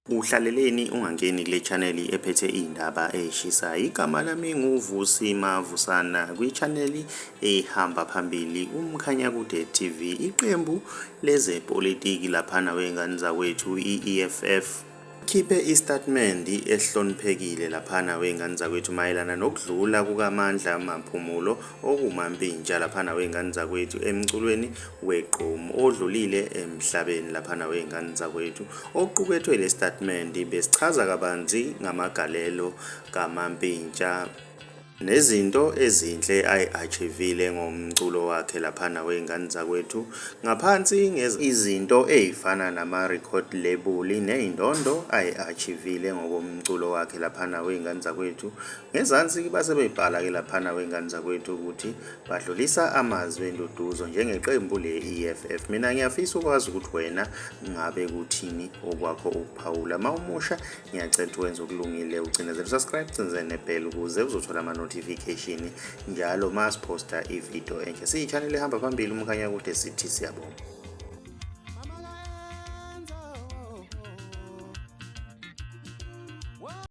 Uhlaleleni ungangeni kule channel ephethe iy'ndaba ey'shisayo. Igama lami nguVusi Mavusana kwi-channel ehamba phambili uMkhanyakude TV. Iqembu lezepolitiki laphana wey'ngane zakwethu i-EFF khiphe isitatimende esihloniphekile laphana wey'ngane zakwethu mayelana nokudlula kukaMandla Maphumulo okumampintsha laphana wey'ngane zakwethu emculweni wegqomu odlulile emhlabeni laphana wey'ngane zakwethu. Okuqukethwe le sitatimende besichaza kabanzi ngamagalelo kaMampintsha nezinto ezinhle ayi-achieve-ile ngomculo wakhe laphana wey'ngane zakwethu ngaphansi izinto ey'fana nama-record label ney'ndondo ayi-achieve-ile ngokomculo wakhe laphana wey'ngane zakwethu. Ngezansi base bebhala-ke laphana wey'ngane zakwethu ukuthi badlulisa amazwi enduduzo njengeqembu le-EFF. Mina ngiyafisa ukwazi ukuthi wena ngabe kuthini okwakho ukuphawula. Uma umusha ngiyacela ukuthi wenze okulungile ucinezele subscribe ucinezele nebell ukuze uzothola ama-notification njalo uma siphosta ividiyo entsha. Siyi-channel ehamba phambili uMkhanyakude sithi siyabonga.